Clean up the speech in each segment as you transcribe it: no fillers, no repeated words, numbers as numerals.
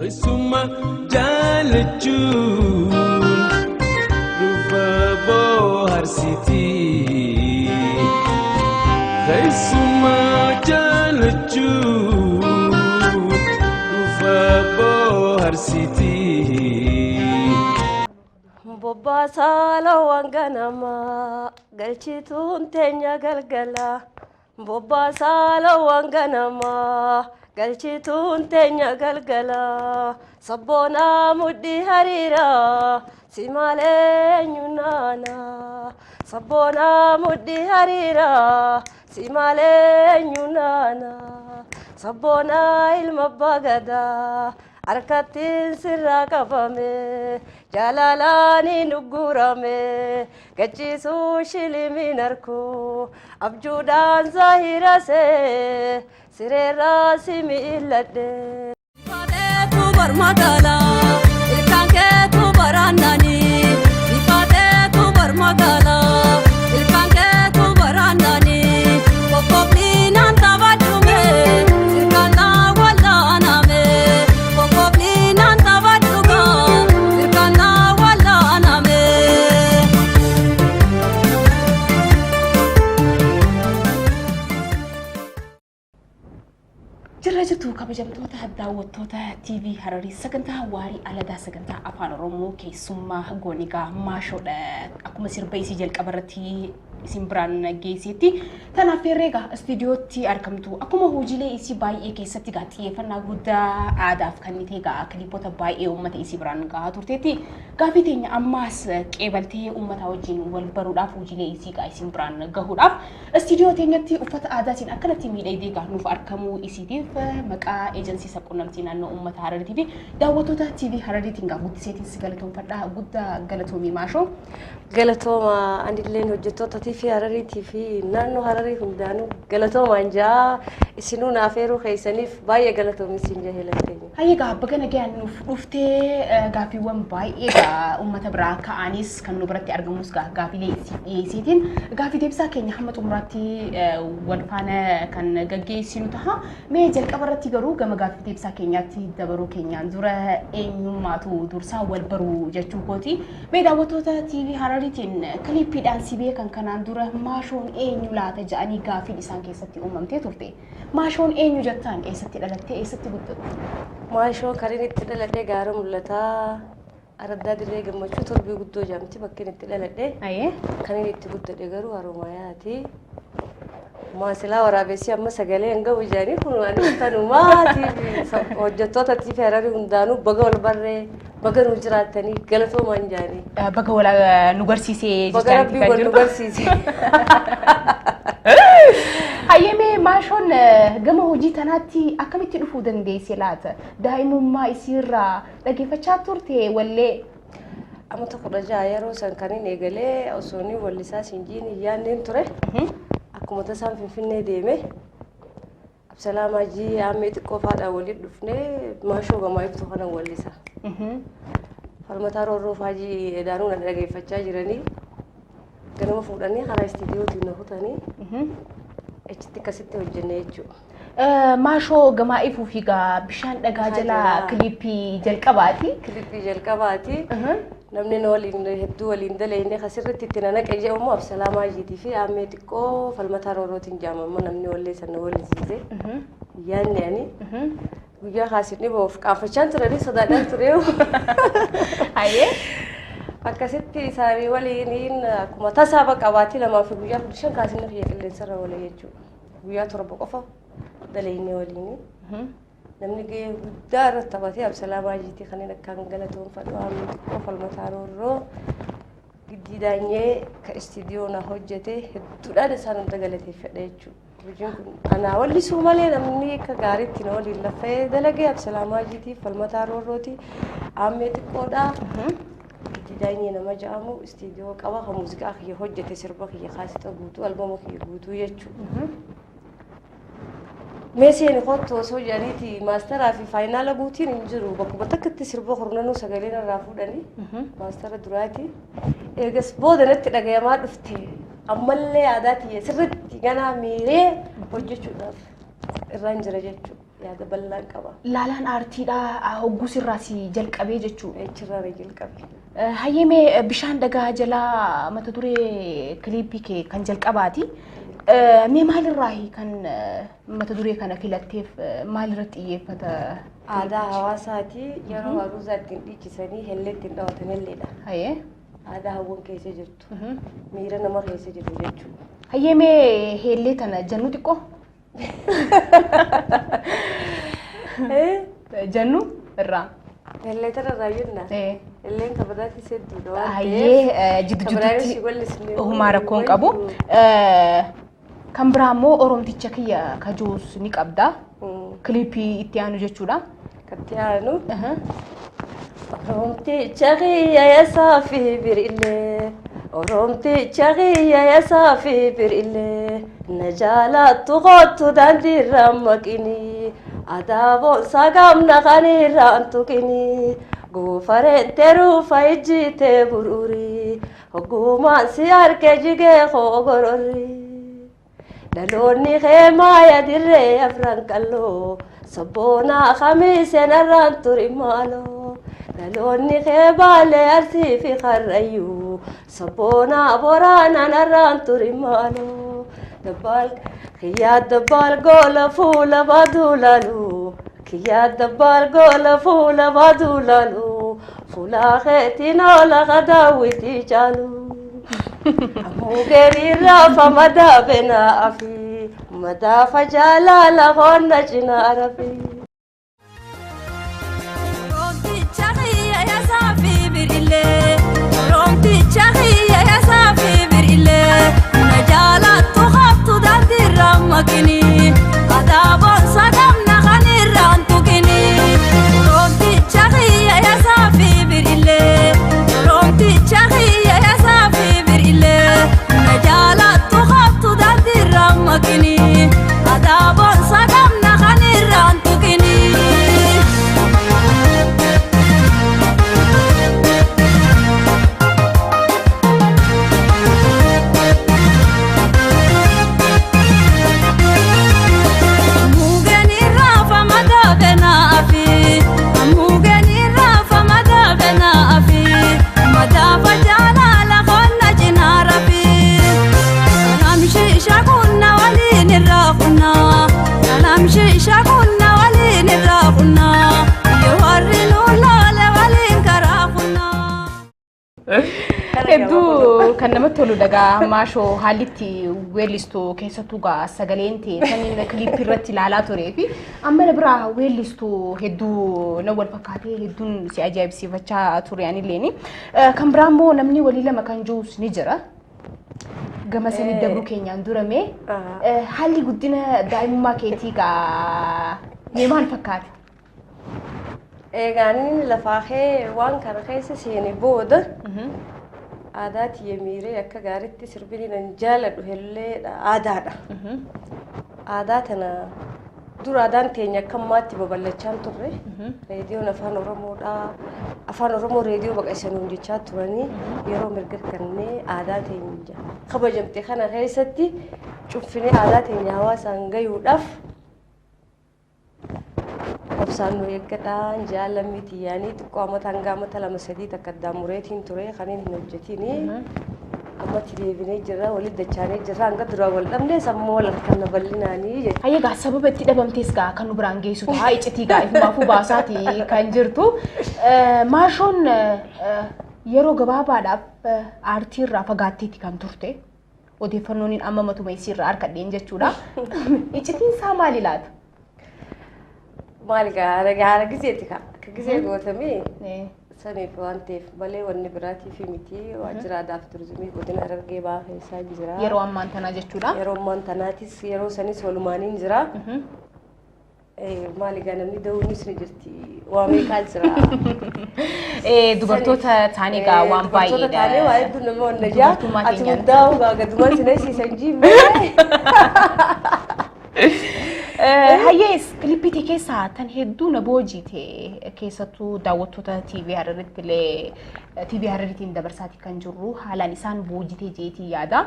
Keessuma jaalachuun dhufa bohaarsitii. Keessuma jaalachuun dhufa bohaarsitii. Bobbaasaa loowwan ganamaa galchituun teenya galgala. Bobbaasaa loowwan ganamaa galchituun teenya galgala. Sabboonaa mudhii hariiraa si malee eenyu naana. Sabboonaa mudhii hariiraa si malee eenyu naana. Sabboonaa ilma abbaa gadaa harkattiin sirraa qabame jaalalaan hin uggurame gachiisuu shilimiin harku abjuudhaan zaahirasee sireerraa si miilladhe. Ifateetu bar magaalaa ilkaan keetu baraannanii. Ifateetu bar magaalaa ilkaan keetu baraannanii. Kokkoblinaan taphadhume sirkaan wallaaname. Kokkoblinaan taphadhuga sirkaan wallaaname. Jirra jirtu kabajamtoota daawwattoota TV Hararii, sagantaa Waarii Aladaa, sagantaa Afaan Oromoo keessummaa goonigaa maashoodha. Akkuma sirba isii jalqaba irratti isin biraan geesseetti. Tanaaf herreega istiidiyootti argamtu. Akkuma hojiilee isii baay'ee keessatti egaa xiyyeeffannaa guddaa aadaaf kennitee egaa kiliipota baay'ee uummata isii biraan gahaa turteetti. Gaafii teenya ammaas qeebaltee uummata wajjin wal baruudhaaf, hojiilee isii egaa isin biraan gahuudhaaf istiidiyoo teenyatti uffata aadaatiin akkanatti miidhagdee egaa nuuf argamuu isiitiif maqaa eejansii sabquunnamtii naannoo uummata Harariitii fi daawwattoota TV Harariitiin egaa guddiseetiin si galatoomfadha. Guddaa galatoomii, Maashoo. Galatooma, anilleen hojjettoota TV Harariitii fi naannoo Hararii hundaanuu galatoomaan jaa, isinuu naaf eeruu keessaniif baay'ee galatoomi isin jahee lamteenya. Hayyee, egaa baga nagaan nuuf dhuftee. Gaaffiiwwan baay'ee egaa uummata biraa ka'anis kan nu biratti argamus gaafiilee dhiyeessiitiin gaaffii deebisaa keenya hamma xumuraatti wal faana kan gaggeessinu ta'a. Mee jalqaba irratti garuu gama gaaffii deebisaa keenyaatti dabaruu keenyaan dura eenyummaatu dursaa wal baruu jechuu kooti. Mee daawwattoota TV Harariitiin kiliippiidhaan si beekan, kanaan dura Maashoon eenyu laata jedhanii gaaffiin isaan keessatti uumamtee turte. Maashoon eenyu jettaan, eessatti dhalattee, eessatti guddatte? Maashoon kan inni itti dhaladhe gaara mul'ataa araddaa dirree gammachuu torbii guddoo jedhamti bakki inni itti dhaladhe. Kan inni itti guddadhe garuu Haroomayaati. Maasilaa waraabessi amma sagalee hin gahu jedhanii kun waan tanumaatiif hojjettoota TV Hararii hundaanuu baga wal barree, baga nu jiraattanii, galatoomaan jedhanii. Baga wal nu garsiisee Baga jechaa rabbii kan wal nu jirtu. garsiise. Hayyamee, Maashoon gama hojii tanaatti akkamitti dhufuu dandeesse laata? Daa'imummaa isiirraa dhageeffachaa turte wallee? Amata 16 yeroo san kan inni eegalee osoo inni wallisaa sinjiin hin yaanneen ture. Akkuma tasaan Finfinnee deeme. Absalaamaa jii aammee xiqqoo faadhaan waliin dhufnee Maashoo gamaa ibsu kana wallisa. Falmataa Roorroo faajii edaanuu na dhageeffachaa jiranii. Ganama fuudhanii karaa istiidiyootiin na kutanii achitti akkasitti hojjenne jechuudha. Maashoo gamaa ifuu fi gaa bishaan dhagaa jalaa jalaa. Kiliippii jalqabaati. Kiliippii jalqabaati. Namni na waliin hedduu waliin dalagne kasirritti itti na naqe jedhamu Absalaamaa Jiitii fi aammee xiqqoo Falmataa Roorrootiin jaamama namni wallee sana wallisiise. Yaanni ani guyyaa kaasin dhiboof qaanfachaan turanii sodaadhaan ture. Hayyee. Akkasitti isaanii waliin akkuma tasaa bakka baatii 2 fi guyyaa 15 kaasin kiyya qilleensarra oole jechuudha. Guyyaa 7 qofa dalagne waliin. Namni gahee guddaa irratti taphatee Absalaamaa Jiitii, kanneen akkaan galatoonfadhu aammee xiqqoo Falmataa Roorroo, Giddii Daanyee ka istiidiyoo na hojjete, hedduudhaan isaan hunda galateeffadha jechuudha. Hojiin kun anaa wallisuu malee namni akka gaariitti na waliin laffa'ee dalagee Absalaamaa Jiitii, Falmataa Roorrooti, aammee xiqqoodha. Giddii Daanyee nama jedhamu istiidiyoo qaba kan muuziqaa kiyya hojjete, sirba kiyya kaasita guutuu, albama kiyya guutuu jechuudha. Mee seeni kottu osoo jedhaniiti maasteraa fi faayinaala guutiin hin jiru. Bakkuma takkatti sirba kurnanuu sagaleen irraa fuudhanii maastera duraati. Eegas booda natti dhagayamaa dhufte, ammallee aadaa tiyya sirriitti ganaa miiree hojjechuudhaaf irraan jira jechuudha. Yaada bal'aan qaba. Laalaan aartiidhaa hogguus irraa si jalqabee jechuudha. Achirraa na jalqabe. Hayyee mee bishaan dhagaa jalaa mata duree kiliippii kee kan jalqabaati. Mee maalirraa kan mata duree kana filatteef maalirratti xiyyeeffata? Aadaa hawaasaati yeroo aruuzaa ittiin dhiichisanii hellee ittiin dhawatan helleedha. Hayyee. Aadaa hawwan keessa jirtu. Miira nama keessa jiru jechuudha. Hayyee mee heellee tana jennu xiqqoo? Jennu irraa. Hellee tana irraa jenna. Helleen kabadaatis hedduudha waan ta'eef. Hayyee jiddu Kabadaanis jidduutti wallisnee homaa rakkoon qabu. Kan biraa immoo Oromticha kiyya kajoos ni qabda. Kiliippii itti aanu jechuudha. Katti aanu. Oromticha kiyya yasaa fi birillee. Oromticha kiyya yasaa fi birillee. Na jaalattu kottu daandiirra maqini. Adaaboon sagamna kanirraan tuqini. Goofareen teruufa ijjitee bururi. Ogummaan si arge jigee koo gororri. Dhaloonni kee maaya dirree afran qalloo. Sabboonaa kamiisee narraan turi maaloo. Dhaloonni kee baalee arsii fi karrayyuu. Sabboonaa boraana narraan turi maaloo. Dabbaal kiyyaa dabbaal goola fuula baaduu laalu. Kiyyaa dabbaal goola fuula baaduu laalu. Fuula keetiin oola qadaawwitii caalu. Mukeerirraa famadaa benaa afi. Madaafa jaalala honna cinaa rafi. Oromticha kiyya yasaa fi birillee. Oromticha kiyya yasaa fi birillee. Na jaalattu haftu daandiirra maqini. Adaaboon sagamna kanirraan tuqini. Oromticha kiyya yasaa fi birillee. Oromticha kiyya yasaa fi birillee. Na jaalattu haftu daandiirra maqini. Adaaboon sagamna kanirraan tuqini. Mugeen irraa famadaa benaafi. Mugeen irraa famadaa benaafi. Madaafa jaalala qonna cinaa rafi. Salamshiisha kunna waliin irraa kunna. Salamshiisha kunna waliin irraa kunna. Yoo warri nu loole waliin karaa kunna. Hedduu kan namatti tolu dhagaa maashoo haalli itti weellistu keessattuu gaa sagaleen ta'e kan kiliippii irratti ilaalaa turee fi amma na biraa weellistu hedduu na wal fakkaatee hedduun si ajaa'ibsiifachaa ture anilleeni. Kan biraa immoo namni walii lama kan jirus ni jira. Gama sanii dabruu keenyaan durame haalli guddina daa'imummaa keetii gaa mee maal fakkaata? Egaa inni lafaa kee waan kana keessa seene booda aadaa tiyya miiree akka gaariitti sirbini nan jaaladhu helleedha aadaadha. Aadaa tana dura aadaan teenya akka ammaatti babal'achaa hin turre. Reediyoon afaan Oromoodha. Afaan Oromoo reediyoo baqaqsanii hojjechaa turanii yeroo mirga kennee aadaa teenya kabajamte kana keessatti cunfinee aadaa teenya hawaasaan gayuudhaaf obsaan nu eeggadhaan jaalamii xiyyaanii xiqqoo amata hanga amata 2 3 takka addaan mureetiin ture kaniin hin hojjetini. Ammatti deebinee jirra walitti dachaanee jirra hanga duraa wal dhabne sammuu wal harkanna bal'inaanii jechuudha. Hayyee gaa sababa itti dhabamtes gaa kan nu biraan geessu ta'a iccitii gaa ifumaafuu baasaati kan jirtu. Maashoon yeroo gabaabaadhaaf aartii irraa fagaatteeti kan turte. Odeeffannoon amma matuma isii irraa harkadheen jechuudha. Iccitiin isaa maali laata? Maal gaa haala gizeeti kaa akka gizee gootamee saniif waan ta'eef malee wanni biraatiif miti waajjira aadaa fi turizimii godina Harargee Bahaa keessaa jira. Yeroo ammaan tanaa jechuudha. Yeroo ammaan tanaatis yeroo sanis walumaaniin jira. Maali gaa namni da'uunis ni jirti. Waa meeqaa jira. Dubartoota taanii gaa waan Dubartoota taanee waa baay'eedha. hedduu nama wanna jaa. Dubartummaa Ati keenyaan. hundaa'u gaa gadumaan si nasiisan jiimee. Hayyees kilippii keessaa tan hedduu na boojite, keessattuu daawwattoota TV Hararitti illee TV Hararitiin dabarsaati kan jirru haalaan isaan boojite jeetii yaada.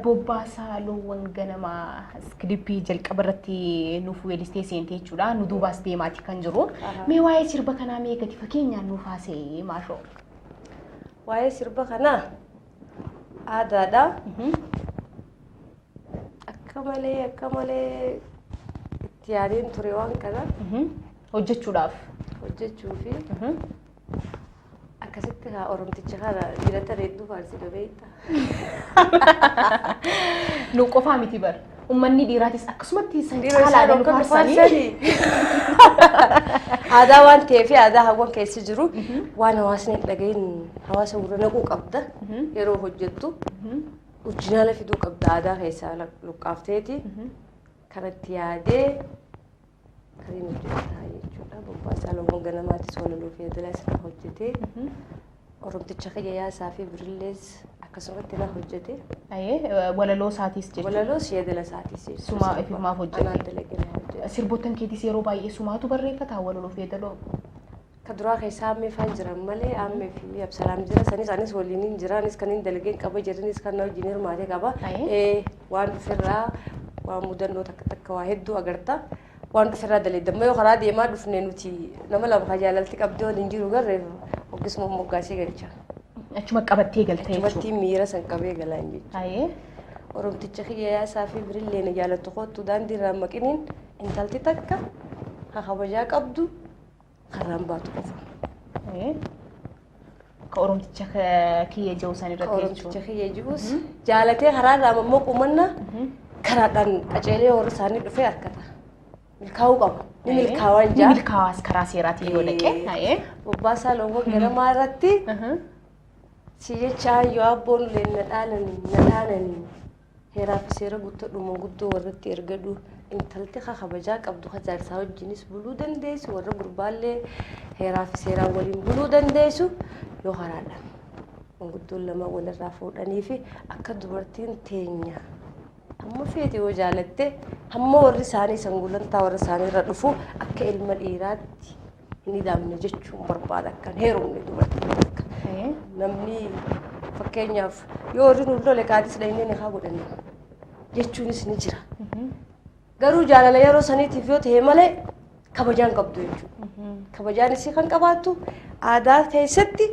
Bobbaasaa loowwan ganamaa kilippii jalqaba irratti nuuf weellistee seente jechuudha. Nu duubaas deemaati kan jiru. Mee waa'ee sirba kanaa mee gadi fageenyaan nuuf haasa'e, Maashoo. Waa'ee sirba kanaa aadaadha. Akka malee itti yaadeen ture waan kana hojjechuudhaaf. Hojjechuu fi akkasitti haa oromticha kana dhiirota hedduu faarsina, beektaa. Nu qofaa miti bar. Uummanni dhiiraatis akkasumatti san Dhiira caalaa isaan nu akka faarsanii. faarsanii. Aadaa waan ta'eef, aadaa hawwan keessa jiru waan hawaasni hin dhagahin hawaasa gurra naquu qabda. Yeroo hojjettu original fiduu qabda, aadaa keessaa luqqaafteeti. Kanatti yaadee kan inni hojjetaa jechuudha. Bobbaasaa loowwan ganamaatis walaloo fi yeedalaas na hojjetee. Oromticha kiyya yaasaa fi birillees akkasumatti na hojjete. Ayee, walaloo isaatis jechuudha. Walaloos yeedala isaatis jechuudha. Sumaa ifumaaf hojjete. Anaan dalagee na hojjete. Sirboottan keetis yeroo baay'ee sumaatu barreeffata walaloo fi yeedaloo? Ka duraa keessaa ammee faan jiran malee, ammee fi Absalaam jira. Sanis anis waliin hin jira, anis kan hin dalageen qaba, jiranis kan na wajjin hirmaate qaba. Waan dhuferraa, waan mudannoo takka takka waa hedduu agarta. Waan dhuferraa daleedda. Yoo karaa deemaa dhufne nuti nama lama ka jaalalti qabdee waliin jiru garree hoggisuma moggaasee galcha. Achuma qabattee galtee jechuudha. Achumatti miira san qabee galaan jechuudha. Oromticha kiyya yaasaa fi birillee na jaalattu kottu daandii irraa maqiniin, intalti takka ka kabajaa qabdu karaan baatu qofa. Ka oromticha kiyya jiru san Ka irratti oromticha jechuudha. kiyya jirus jaalatee karaa irraa ammoo qumanna karaadhaan qaceelee warra isaanii dhufee harkata. Milkaa'uu qaba. Ni milkaawaan Ni jaa. milkaawaas karaa seeraatiin yoo dhaqe. Bobbaasaa loowwan ganamaa irratti si jechaan yoo abboon uleen na dhaalanii na dhaananii, heeraa fi seera guuttadhu, guddoo warratti ergadhu, intalti ka kabajaa qabdu ka jaarsaa wajjinis buluu dandeessu, warra gurbaallee heeraa fi seeraan waliin buluu dandeessu, yoo karaadhaan manguddoon lama walirraa fuudhanii fi akka dubartiin teenya hamma feete yoo jaalatte, hamma warri isaanii san gulantaa warra isaanii irra dhufu akka ilma dhiiraatti hin idaamne jechuun barbaada, akkan heerumne dubartiin takka. Namni fakkeenyaaf yoo warri nu lole qaadis dhaynee ni haa godhanne jechuunis ni jira. Garuu jaalala yeroo saniitiif yoo ta'e malee kabajaan qabdu jechuudha. Kabajaan isii kan qabaattu aadaa keessatti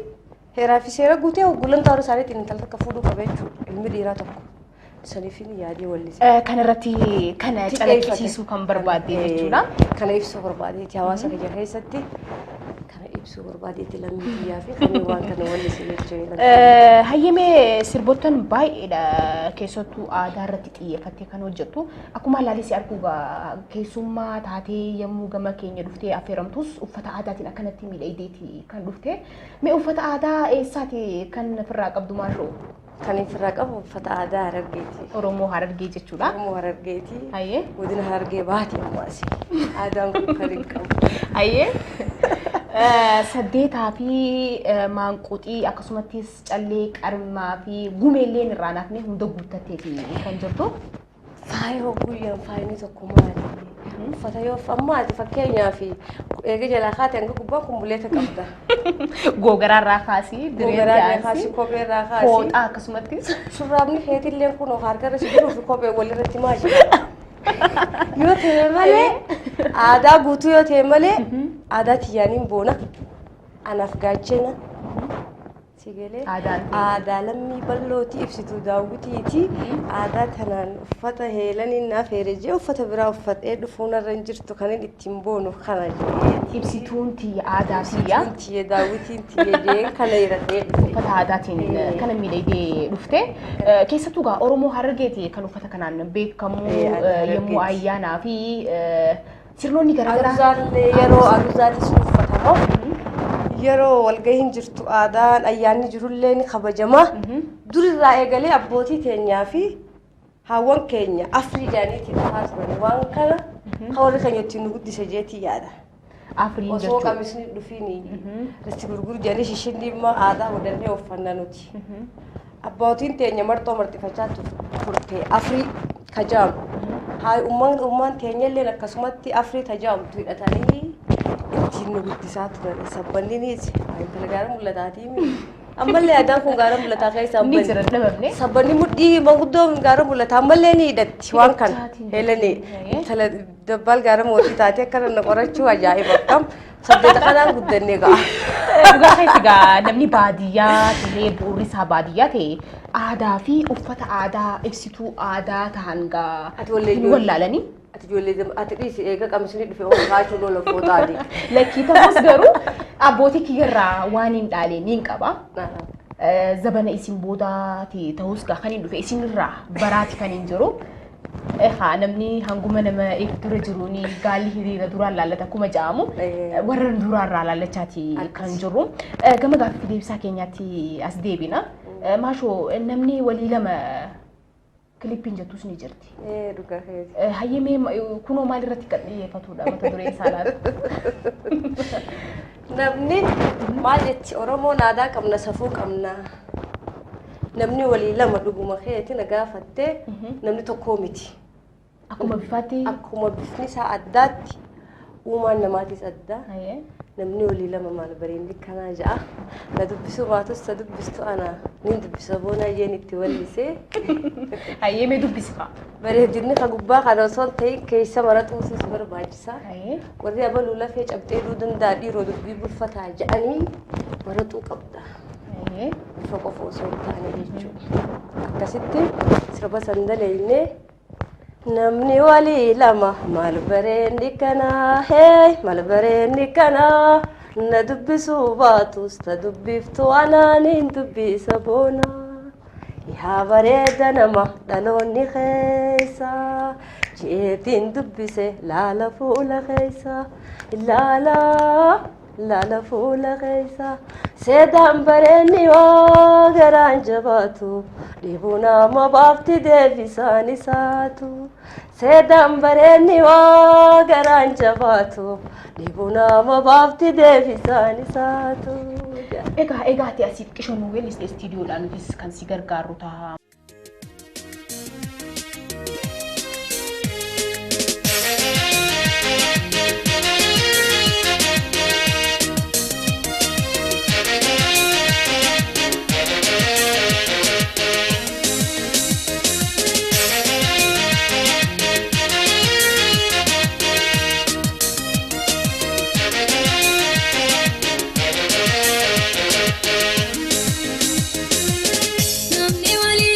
heeraa fi seera guutee gulantaa warra isaaniitiin intala takka fuudhuu qaba jechuudha ilmi dhiiraa tokko. Saniifin yaadee wallise. Kan irratti kana calaqqisiisuu kan barbaadde jechuudha. Kana ibsuu barbaadeeti, hawaasa kiyya keessatti kana ibsuu barbaadeeti, lammii kiyyaa fi kan waan kana wallise jechuudha. Hayyamee, sirboottan baay'eedha keessattuu aadaa irratti xiyyeeffattee kan hojjettu. Akkuma laalisi arguu keessummaa taatee yommuu gama keenya dhuftee affeeramtus uffata aadaatiin akkanatti miidhagdeeti kan dhufte. Mee uffata aadaa eessaati kan ofirraa qabdu, Maashoo? Kan ofirraa qabu uffata aadaa Harargeeti. Oromoo Harargee jechuudha. Oromoo Harargeeti. Hayyee. Godina Harargee baati ammaas. Aadaan kun kan hin qabu. Hayyee. Saddeetaa fi maanquxii akkasumattis callee qarmaa fi gumeelleen irraa naafne hunda guuttatteeti kan jirtu. Faaya guyyaan faayini tokko maali? Uffata yoo amma ati fakkeenyaaf eega jalaa kaate hanga gubbaan kumbuleeta qabda. Googaraa kaasii, Googaraa irraa kaasii, kophee irraa kaasii. Fooxaa akkasumattis. Shurraabni keetillee kun harkarra si jiruu fi kophee walirratti maal jedha? Yoo ta'e malee, aadaa guutuu yoo ta'e malee, aadaa tiyyaaniin boona. Anaaf gaachena. Si galee Aadaan aadaa lammii bal'ooti ibsituu daawwitiiti. Aadaa tanaan uffata heelaniin naaf heere jee uffata biraa uffadhee dhufuun irra hin jirtu, kan inni ittiin boonu kana jee. Ibsituun tiyya aadaa tiyya. Ibsituun tiyya, daawwitiin tiyya jeen kana hiradhee dhufe. Uffata aadaatiin kana miidhagdee dhufte. Keessattuu gaa Oromoo Harargeeti kan uffata kanaan beekamu Aadaa yommuu Harargeeti. ayyaanaa fi sirnoonni garaagaraa. Aruzaallee yeroo aruzaatis ni uffatama. Yeroo walgahiin jirtu, aadaan ayyaanni jirullee ni kabajama. Durirraa eegalee abbootii teenyaa fi haawwan keenya afrii jaaniitiin dhufaa turan, waan kana kan warri keenya ittiin nu guddise jeetii yaada. Afriin Osoo jechuudha. qamisni dhufiin risti gurguru jedhanii shishinni immoo aadaa godhannee uffanna nuti. Abbootiin teenya marxoo marxifachaa turte, afrii kajaamu. Haa ummaan teenyalleen akkasumatti afrii tajaajiltu hidhatanii ittiin nu guddisaa turan. Sabbanninis intala gaara mul'ataatii. Ammallee aadaan kun gaara mul'ataa keessaa Ni jira dhabamne. Sabbanni mudhii manguddoo gaara mul'ataa ammallee ni hidhatti waan kana. Hidhachaatiin Heleni jirti. intala dabbaal gaara mootii taatee akkana na qorachuu ajaa'iba akkam sabboota kanaan guddannee ga'a. Dhugaa keessa egaa namni baadiyyaa ta'ee bu'uurri isaa baadiyyaa ta'e aadaa fi uffata aadaa ibsituu aadaa ta'an gaa Ati wallee hin wallaalanii. Ati ijoollee ati dhiisi eega qamisni dhufe ol kaachuun ol fooxaati. Lakkii ta'us garuu abbootii kiyyarraa waan hin dhaaleen niin qaba. Zabana isin boodaati ta'us gaa kan hin dhufe isinirraa baraati kan hin jiru. Haa namni hanguma nama dura jiruun gaalli hiriira duraan laallata akkuma jedhamu warra duraarraa laallachaati kan jiru. Gama gaaffii deebisaa keenyaatti as deebina. Maashoo namni walii lama kilippiin jettus ni jirti. Dhugaa keeti. Hayyamee kunoo maal irratti kan xiyyeeffatudha mata dureen isaa laata? Namni maal jechi Oromoon aadaa qabna safuu qabna. Namni walii lama dhuguma keeti na gaafattee namni tokkoo miti. Akkuma bifaatti. Akkuma bifni isaa addaatti uumaan namaatis adda. Namni walii lama maal bareendi kanaa ja'a. Na dubbisuu baatus ta dubbistu ana nin dubbisa boonaa jeen itti wallisee. Hayyamee dubbisi fa'a. Bareedinni ka gubbaa kana osoo hin ta'in keessa mara xuusuus barbaachisa. Warri abaluu lafee cabxee dhuu danda'a dhiiroo dubbii bulfataa jedhanii maraxuu qabda. Bifa qofa osoo hin taane jechuudha. Akkasitti sirba san dalaynee namni walii lama maal bareenni kanaa hee maal bareenni kanaa na dubbisuu baatus ta dubbiftu anaaniin dubbisa boonaa. Yaa bareeda nama dhaloonni keessa jeetiin dubbise laala fuula keessa laala laala fuula keessa seedaan bareenni waa garaan jabaatu dhibuu nama baafti deebisaan isaatu seedaan bareenni waa garaan jabaatu dhibuu nama baafti deebisaan isaatu. Egaa egaa ati asiif qishoo nu weelliste istiidiyoodhaan nutis kan si gargaaru ta'a. Namni walii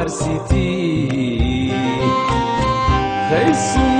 Bohaarsitii. Keessumaa.